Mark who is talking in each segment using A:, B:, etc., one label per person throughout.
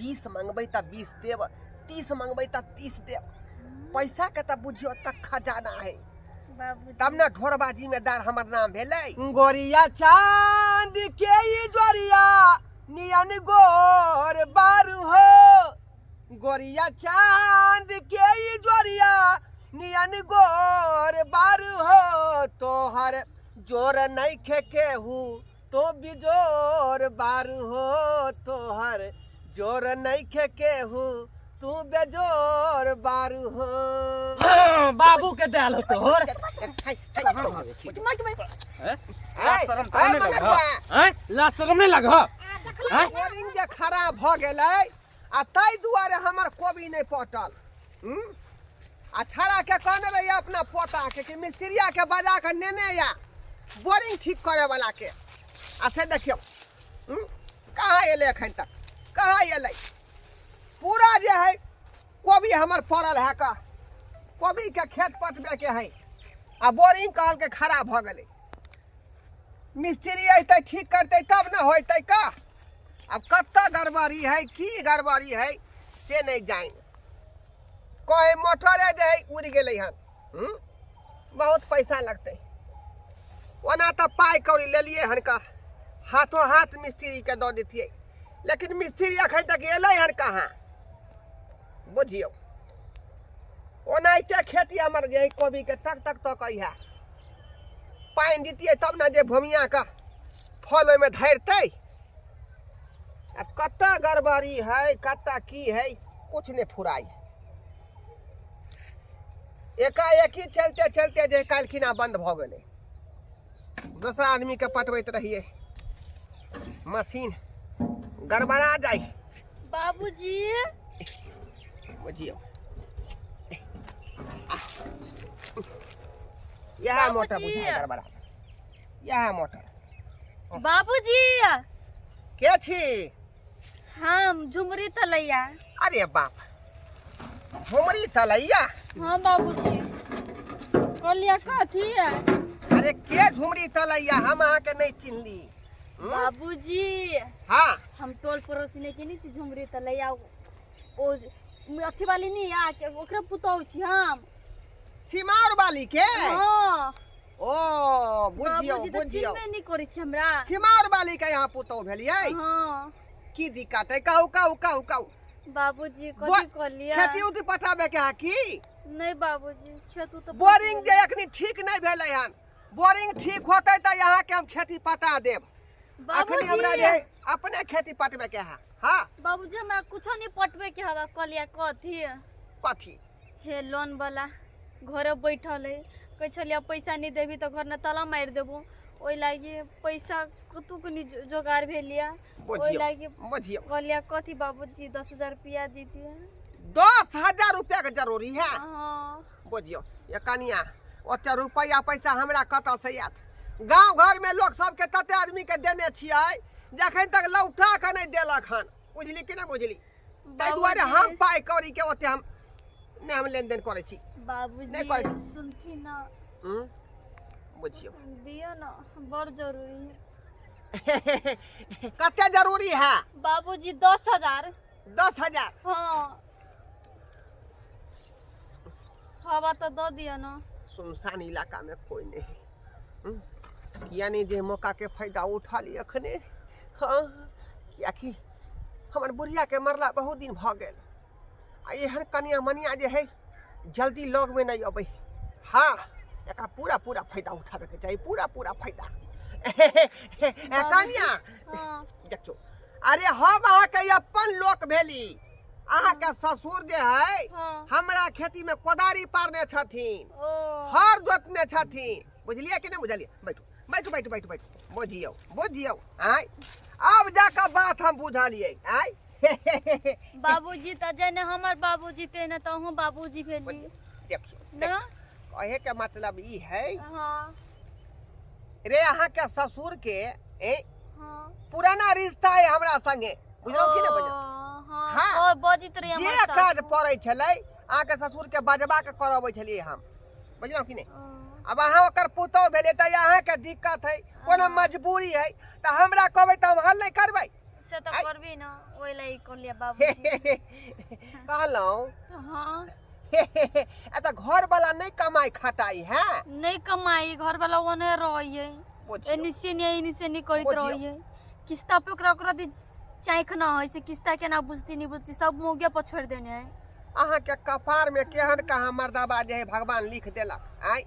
A: 20 मंगबै तऽ 20 देब, 30 मंगबै तऽ 30 देब। पैसा के तऽ बुझियौ तक खजाना है।
B: बाबूजी
A: तब ने ढोरबा जिम्मेदार हमर नाम भेलै। गोरिया चांद के ई जोरिया नियन गोर बारू हो, गोरिया चांद के ई जोरिया नियन गोर बारू हो, तोहर जोर नहीं खे केहू तो बिजोर बारू हो, तोहर जोर नहीं खे केहू तू बेजोर बारू हो।
C: बाबू के देल होतो होर। ला शरम नहीं लग
A: बोरिंग जे खराब भ गेलै आ ताहि दुआरे हमर कोबी नहीं पटल। आ छड़ा के कहने रहिए अपना पोता के कि मिस्त्रिया के बजा के नेने या बोरिंग ठीक करे वाला के। आ से देखियो कहाँ एलै एखन तक, कहाँ एलै? पूरा जे है कोबी हमर पड़ल है का, कोबी के खेत पटबे के है आ बोरिंग कहल के खराब भ गेलै। मिस्त्री अयतै ठीक करतै तब ने होतै का। अब कतऽ गड़बड़ी है, की गड़बड़ी है से नहीं जानि। कहे मोटरे जे है उड़ि गेलै हन। बहुत पैसा लगतै। ओना तऽ पाइ कौड़ी लेलियै हन का, हाथों हाथ मिस्त्री के दऽ दितियै, लेकिन मिस्त्री अखन तक एलै हन कहाँ बुझियौ। ओनाहिते खेती हमर जे है कोबी के तक तक तकै है। पानि दितियै तब ने जे भूमिया के फल ओहिमे धरतै। आब कतऽ गड़बड़ी है, कतऽ की है, कुछ नहि फुराइ। एकाएकी चलते चलते जे काल्हिखिना बंद भऽ गेलै। दोसरा आदमी के पटबैत रहियै, मशीन गड़बड़ा जाइ।
B: बाबूजी
A: बुझियौ इएह मोटर बुझाइ गड़बड़ा, इएह मोटर।
B: बाबूजी
A: के छी?
B: हम झुमरी तलैया।
A: अरे बाप, झुमरी तलैया?
B: हाँ बाबूजी। कहलिया कथी है?
A: अरे के झुमरी तलैया, हम अहाँ के नहीं चिन्हली।
B: बाबूजी
A: हाँ
B: हम टोल पड़ोसी ने के नहीं छी झुमरी तलैया, ओ अथी वाली नहीं आ के ओकरे पुतहु छी हम।
A: सीमार वाली के?
B: हाँ।
A: ओ बुझियौ
B: बाबूजी तऽ
A: बुझियौ,
B: चिन्हबे नहीं करै छी हमरा।
A: सीमार वाली के यहाँ पुतहु भेलियै?
B: हाँ।
A: की दिक्कत है? कहू कहू कहू कहू।
B: बाबूजी कथी कहलियै?
A: खेती उती पटाबे के है की?
B: नहीं बाबूजी, खेत उत
A: बोरिंग जे अखनी ठीक नहीं भेलै हन, बोरिंग ठीक होतै तऽ यहाँ के हम खेती पटा देब। अखनी हमरा जे अपने खेती पटबे के है। हाँ
B: बाबूजी हमरा कुछो नहीं पटबे के हवा। कहलियै कथी?
A: कथी?
B: हे लोन वाला घरे बैठल है, कहै छलियै पैसा नहीं देबी तऽ घर ने ताला मारि देबो, ओहि लागी पैसा कतहु के नहीं जोगाड़ भेल यऽ। ओहि लागी
A: बुझियौ।
B: कहलियै कथी बाबूजी 10,000 रुपया दितियै।
A: 10,000 रुपया के जरूरी है?
B: हाँ।
A: बुझियौ ये कनिया, ओते रुपया पैसा हमरा कतऽ से आयत? गाँव घर में लोग सबके तते आदमी के देने छियै जखन तक लौटा के नहीं देलक हन। बुझली कि नहीं बुझली? ताहि दुआरे हम पाइ कौड़ी के ओते हम नहि हम लेनदेन करै छी।
B: बाबूजी
A: नहि करै छी।
B: सुनथिन ना।
A: बुझियौ
B: दियौ ना, बड़ जरूरी है।
A: कते जरूरी है?
B: बाबूजी 10,000।
A: 10,000?
B: हाँ। हवा तो दऽ दियौ ना।
A: सुनसान इलाका में कोई नहीं है। किया नहीं जे मौका के फायदा उठा ली अखने। हाँ, कियाकि हमर बुढ़िया के मरला बहुत दिन भ गेल आ एहन कनिया मनिया जे है जल्दी लग में नहीं अबै। हाँ, एकरा पूरा पूरा फायदा उठाबे के चाही, पूरा पूरा फायदा। कनिया
B: हाँ।
A: देखियौ, अरे हम अहाँ के अपन लोक भेली। अहाँ के ससुर जे है
B: हाँ।
A: हमरा खेती में कोदारी पारने छथिन,
B: ओ।
A: हर जोतने छथिन। बुझलियै कि नहीं बुझलियै? बैठू बैठू बैठू बैठू बैठू। बुझियौ बुझियौ। आय अब जाके बात हम बुझलियै। आय
B: बाबूजी तऽ जेने हमर बाबूजी तेने तऽ अहूँ बाबूजी भेली।
A: देखियौ,
B: ना?
A: देखियौ, कहे के मतलब ई है।
B: हाँ।
A: रे अहाँ के ससुर के ए
B: हाँ।
A: पुराना रिश्ता है हमरा संगे, बुझलौ कि ना बुझलौ?
B: हाँ।
A: हाँ।
B: ओ बजित रही हमर
A: जे काज
B: सासु।
A: पड़ै छलै अहाँ के ससुर के बजबा के करबै छलियै हम, बुझलौ कि नहि?
B: हाँ।
A: अब अहाँ ओकर पुतहु भेलियै तऽ अहाँ के दिक्कत है, कोनो मजबूरी है तऽ हमरा कहबै तऽ हम हल नहि करबै।
B: से तऽ
A: आइ।
B: करबी न ओहि लागि कहलियै बाबूजी।
A: कहलहुँ।
B: हँ।
A: ए तऽ घरवला नहि कमाइ खटाइ है?
B: नहि कमाई, घर वाला ओने रहै,
A: बुझियौ।
B: एनी से नहीं एनी से नहीं करैत
A: बुझियौ।
B: रहै। किस्ता पे ओकरा ओकरा दी चाँख न है से किस्ता केना बुझती नहीं बुझती, सब मौगे पर छोड़ि देने है।
A: अहाँके कपार में केहन कहाँ मर्दाबा जे है भगवान लिख देलक। आय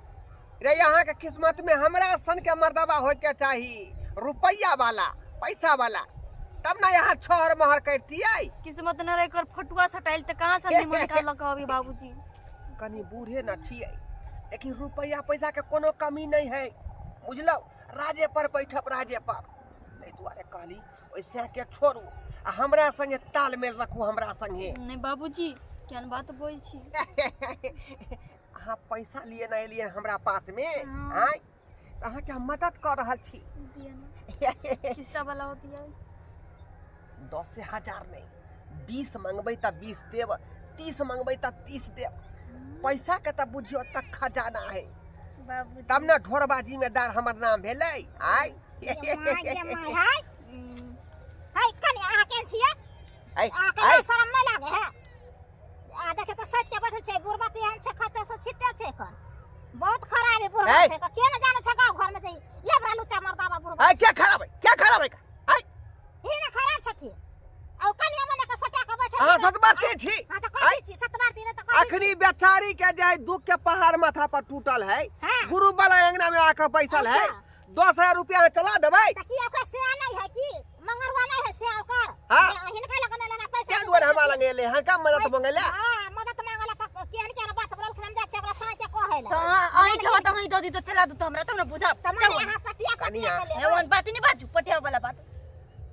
A: रे, अहाँके किस्मत में हमरा सन के मर्दाबा होय के चाही, रुपैया वाला, पैसा वाला, तब ना यहाँ छहर महर करतियै।
B: किस्मत न रहे कर फटुआ सटाइल तऽ कहाँ से निमन का लऽ कऽ अभी बाबूजी।
A: कनी बूढ़े न छियै, लेकिन रुपैया पैसा के कोनो कमी नहीं है, बुझलौ? राजे पर बैठब, राजे पर। ताहि दुआरे कहली ओहि के छोड़ू आ हमरा संगे तालमेल रखू, हमरा संगे।
B: नहीं बाबूजी, केहन बात बोल छी?
A: अहाँ पैसा लिए नहि एलियै हमरा पास में।
B: हाँ।
A: आँय, तऽ अहाँके हम मदद कऽ रहल छी।
B: दिया ना किस्ता वाला होती है।
A: 10,000 नहि, 20 मंगबै तऽ 20 देब, 30 मंगबै तऽ 30 देब। पैसा के तऽ बुझियौ तक खजाना है।
B: बाबूजी।
A: तब ने ढोरबा जिम्मेदार हमर नाम भेलै। आय।
D: गे माय, गे माय, हाय।
B: हम्म,
D: हाय कनी, अहाँ केहन छियै?
A: आय।
D: अहाँके
A: आय।
D: शरम नहि लागे है? आ देखे तऽ सटि के बैठल छै बुढ़बा, तऽ एहन छै खच्चर से छिते छै एखन। बहुत खराब है बुढ़बा।
A: ऐ।
D: छै के ने जाने छै गाँव घर में जे लेबरा लुच्चा मर्दाबा बुढ़बा।
A: आय, क्या खराब है, क्या खराब है? आय।
D: ही ने खराब छथिन आ कनिया मने के सटा के बैठल
A: अहाँ
D: छै।
A: सतबरती छी?
D: हाँ तऽ कथी छी सतबार दिन तऽ कथी?
A: अखनी बेचारी के जे दुख के पहाड़ माथा पर टूटल है,
D: हाँ।
A: गुरु वाला अंगना में आके बैसल है।
D: अच्छा।
A: 10,000 रुपया अहाँ चला देबै?
D: तऽ की ओकरा सेया नहीं है? की मंगरवा नहीं है सेया ओकर?
A: हाँ।
D: हिनका लग नहि लेना पैसा।
A: क्या दुआरे हमरा लग एले हँ का मदद मंगेले?
D: हाँ, मदद मांगला तऽ केहन केहन बात बोललखिन। हम जाइ छियै ओकरा साँझ के कहै
B: तऽ
D: लए।
B: अहीं के होत, अहीं दऽ दी तऽ चला दू तऽ हमरा तब ने बुझब।
D: तऽ माने अहाँ पटिया पटिया
A: कनिया।
D: के
B: हे
D: लेबै।
B: ओहन बात नहीं बाजू, पटिया वाला बात।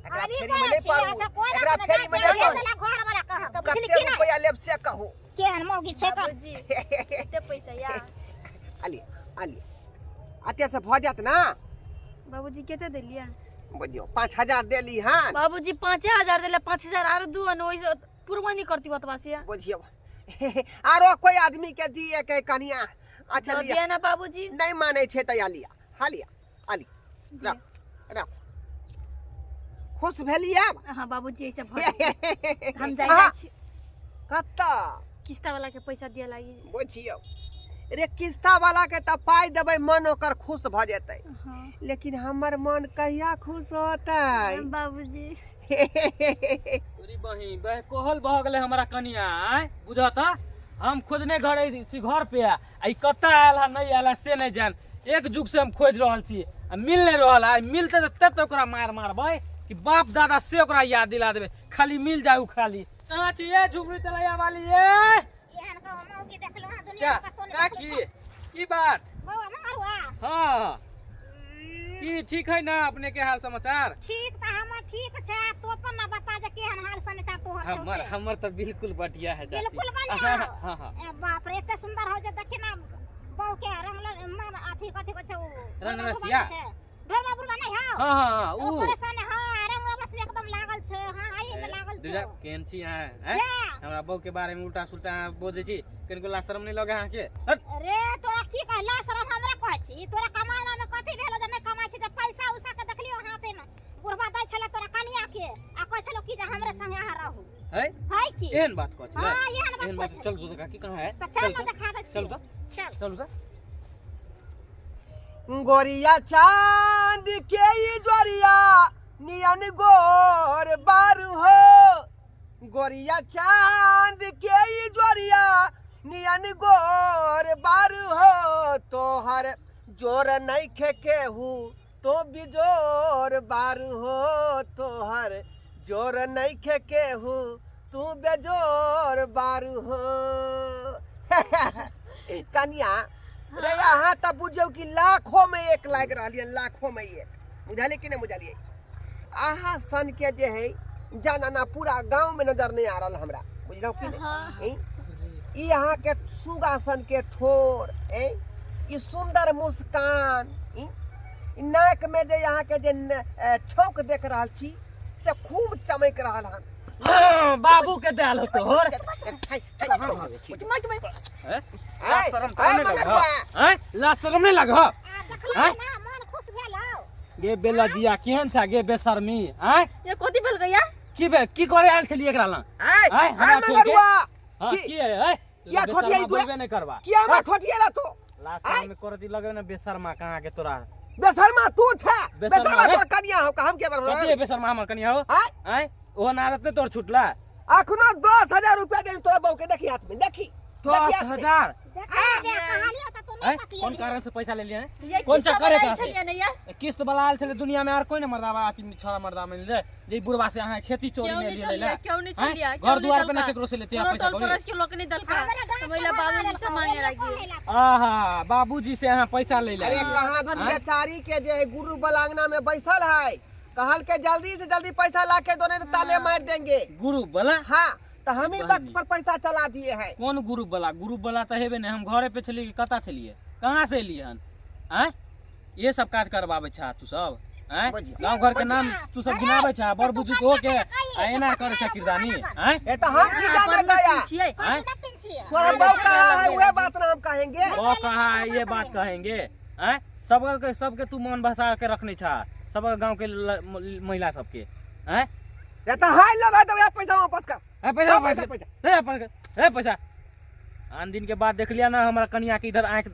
A: एकरा
D: अभी
A: फेरी में
D: बोलै
A: नहीं
D: छियै,
A: पड़ू।
D: अच्छा, कोइ
A: एकरा
D: बात नहि,
A: फेरी में
D: जाइ
A: नहीं
D: छियै,
A: पड़ू।
D: देला घर वाला कहब, बुझली
A: कते
D: की नहि?
A: रुपया लेब से कहू।
D: केहन मौगी छै कर।
B: बाबूजी, कते पैसा या?
A: आलिए आलिए, अते से भऽ जायत ना?
B: बाबूजी, कते देलियै?
A: बुझियौ, 5,000 देली हन।
B: बाबूजी, 5,000 देले, 5,000 आरो दू ने, ओहिसँ पूर्व नहीं करती ओतबा से।
A: बुझियौ, आरो कोई आदमी के दिए के कनिया। अच्छा
B: दऽ
A: लिअ।
B: दिया ना बाबूजी।
A: नहीं मानै छै तऽ लिअ, हा लिअ, आ लिअ, रख रख। खुश भेलियै आब?
B: हाँ बाबूजी, ऐसे भऽ गेल। हम जाइ
A: अहाँ
B: जाइ छी।
A: कतऽ?
B: किस्ता वाला के पैसा दिया लागी।
A: बुझियौ रे, किस्ता वाला के तऽ पाइ देबै, मन ओकर खुश भऽ जेतै।
B: हाँ।
A: लेकिन हमर मन कहिया खुश होतै?
B: बाबूजी।
C: तोरी बहिन बह कोहल भऽ गेलै हमरा कनिया। आँय, बुझऽ तऽ हम खोजने घर छी घर पे आ ई कतऽ आयल है नहि आयल है से नहि जान। एक जुग से हम खोजि रहल छी आ मिल नहि रहल है। मिलतै तऽ तब तऽ ओकरा मार मारबै कि बाप दादा से ओकरा याद दिला देबै। खाली मिल जाय उ खाली। कहाँ छी ये झुमरी तलैया वाली ये?
D: एहन के मौगी देखलहुँ हँ
C: क्या
D: दुनिया में कतौ नहि
C: का
D: देखलहुँ।
C: की की बात?
D: बौआ मंगरुआ।
C: हाँ, की ठीक है ना अपने के हाल समाचार?
D: ठीक तऽ हमर ठीक छै, तू अपन ना बता जे केहन हाल समाचार तोहर छौ
C: हमर
D: से।
C: हमर तऽ बिल्कुल बढ़िया है चाची।
D: बिल्कुल बढ़िया।
C: हाँ हाँ हाँ।
D: ए बाप रे, एते सुंदर हो जे देखी ना बहू के रंग मन अथी कथी कहै छै उ?
C: रंग
D: ढोरबा
C: रसिया?
D: बुढ़बा छै। ढोरबा बुढ़बा नहि हौ?
C: हाँ हाँ हाँ उ
D: ओकरे सने हाँ, रंग रस एकदम लागल छै। हाँ, आई में लागल छै।
C: दूजा केहन छी अहाँ हैं?
D: जा।
C: हमरा बहू के बारे में उल्टा सुल्टा अहाँ बजै छी, कनिको ला शरम नहीं लगे अहाँके? हट।
D: रे तोरा की कहला शरम हमरा कहै छी? तोरा कमाना में कथी भेलो जे नहि कमाइ छी? जे पैसा उसा के देखलियो हाथे में बुढ़बा दै छलै तोरा कनिया के आ कहै छलो कि जे हमरे संगे अहाँ रहू।
C: है?
D: है की?
C: एहन बात कहै छलै?
D: हाँ, एहन बात
C: एहन
D: कहै
C: बात
D: छलै।
C: चल जो काकी कहाँ है?
D: तऽ चल
C: चल
D: ने
C: तो
D: देखा दै
C: चल
D: छियौ।
C: तो
D: चल।
C: चलू तो।
A: गोरिया चांद के ई जोरिया नियन गोर बारू हो, गोरिया चांद के ई जोरिया नियन गोर बारू हो, तोहर जोर नहीं केहू तो बिजोर बारू हो, तोहर जोर नहीं केहू तू बेजोर बारू हो। कनिया रे, अहाँ तऽ बुझियौ कि लाखों में एक लागि रहल यऽ, लाखों में एक। बुझलियै कि नहि बुझलियै? अहाँ सन के जे है जाना ना पूरा गांव में नजर नहीं आ रहल हमरा, बुझलहुँ कि नहि?
B: हाँ।
A: ई ई अहाँके सुगा सन के ठोर, ए ई सुंदर मुस्कान, ई ई नाक में जे अहाँके जे छौंक देख रहल छी से खूब चमक रहल हन।
C: हाँ, बाबू के देल हो तोहर।
B: माय माय।
C: हैं?
A: ऐ,
C: शरम
A: ऐ,
C: तोरा नहीं लग
A: मगरुआ।
C: हैं? ला शरम नहीं लग
D: आ देखलहुँ
C: हैं?
D: ना मन खुश भेल हौ।
C: गे बेलजिया केहन छ गे बेशर्मी आय
B: ये कथी भेल गया
C: की बे की करे आयल छलियै एकरा लग
A: आय
C: आय,
A: आय
C: हमरा छोड़ के।
A: मंगरुआ
C: हां
A: की-
C: की है
A: किया ठोठियाई तू?
C: बोलबे नहीं करबा
A: किया हमरा ठोठिएला तू
C: लास्ट
A: आय।
C: में कर दी लगे ना बेशर्मा कहाँ के तोरा
A: बेशर्मा तू छे
C: बेशर्मा,
A: बेशर्मा
C: रे।
A: तोर कनिया हो का हम के
C: कथी है
A: बरबर
C: बेशर्मा हमर कनिया हो
A: आय
C: आय ओहो आदत नहीं तोर छुटला
A: अखनो 10,000 रुपया दे तोरा बहू के देखी हाथ में देखी
C: दस
A: देखी हाथ में।
C: हजार
D: देखा बे कहलियो त तू
C: आय
D: नहीं
C: कौन
D: पतियली
C: कारण से पैसा ले लिए हैं?
B: ये
C: कौन सा
B: किस्सा
C: करे
B: बनायल
C: कहाँ से?
B: छलियै ने या
C: किस्त वाला आयल छलै दुनिया में आर कोई ने मर्दावा अथी छोरा मर्दावा मिल रे जे बुढ़वा से अहाँ खेती चोरी
B: क्यों
C: में
B: नहीं
C: लिए
B: छलियै
C: ले
B: क्यों नहीं
C: आँय?
B: छलियै
C: घर
B: क्यों नहीं
C: दुआर पे ना
B: देलका
C: केकरो से लेते हैं
B: कोनो
C: पैसा
B: टोल
C: कौड़ी
B: पड़ोस के लोग नहीं देलका
D: हमरा
B: तो महिला बाबूजी से मांगे लागी
C: आहा बाबूजी से अहाँ पैसा ले ले
A: अरे कहाँ दिन
C: आँय?
A: बेचारी के जे है गुरु बलांगना में बैसल है कहल के जल्दी से जल्दी पैसा ला के दो नहीं तो ताले मार देंगे
C: गुरु वाला
A: हाँ तो हम ही
C: बहिनी।
A: वक्त पर पैसा चला दिए हैं
C: कोन गुरु वाला गुरु वाला तऽ हेबे नहि हम घरे पे छलियै कि कतऽ छलियै कहाँ से एलियै हन आँय ये सब काज करबाबै छह तू सब आँय
A: बुझियौ।
C: गाँव घर के नाम तू सब गिनाबै छह बड़ बुजुर्ग हो के आ एना करै छह किरदानी आँय
A: ये तो हम की जाने गया
B: छियै
C: आँय
D: कथी छियै
A: तोरा बहू कहा है वह बात ना हम कहेंगे
C: वो कहा है ये बात कहेंगे आँय सबके सबके तू मन बसा के रखने छह सबके गाँव के महिला सबके आँय
A: ये तो हाय लोग है तो वह पैसा वापस कर
C: ए, पैसा
A: हाँ,
C: पैसा
A: पैसा पैसा
C: ए पैसा ए पैसा आन दिन के बाद देख लिया ना हमारा कनिया के इधर आँख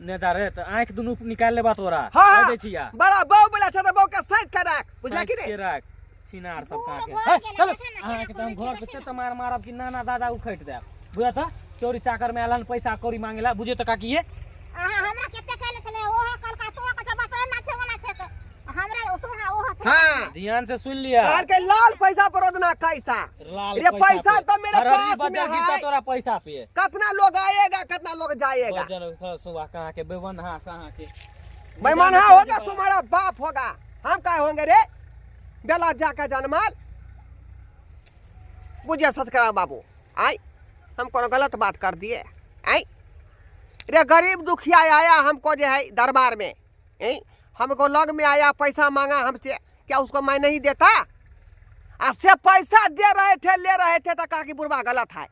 C: ने जा रहे तो आँख दुनू निकाल लेबा तोरा
A: हाँ,
C: कह
A: हाँ।
C: दै छिया
A: बड़ा बहू बोला छे तो बहू के साइड कर रख बुझला कि
C: साइड
A: नहीं
C: के राख छिनार सब
D: बूढ़
C: कहाँ के
D: भऽ
C: हे,
D: गेलै,
C: चलो
D: देखै ने
C: अहाँके
D: केना
C: तऽ हम
D: करै
C: घर
D: छै,
C: पे ते मार मारब कि नाना दादा उखैट देब बुझा तऽ चोरी चाकर में आयल हन पैसा कौड़ी मांगेला बुझे तऽ काकी ये
D: अहाँ हमरा कते कहले छलै ओहो कहलका तो कहै छै बाप रे ना छै ओना छै तऽ हमरा तो हाँ ओहो छै
A: हाँ
C: ध्यान से सुन लिया
A: कहल के लाल पैसा पर रोजना कैसा
C: लाल
A: रे पैसा
C: पे।
A: तो मेरे
C: हर हर
A: पास में
C: बजर गिरता
A: है।
C: तोरा पैसा पे
A: कितना लोग आएगा कितना लोग जाएगा
C: बजर सुबह कहाँ के बेवन हाँ कहाँ के
A: बेईमाना होगा तुम्हारा बाप होगा हम क्या होंगे रे बेला जाकर जनमाल बुझे ससकरा बाबू आई हम कोनो गलत बात कर दिए आई रे गरीब दुखिया आया हमको जो है दरबार में ऐ, हमको लग में आया पैसा मांगा हमसे क्या उसको मैं नहीं देता आ से पैसा दे रहे थे ले रहे थे तो कहा कि बुढ़वा गलत है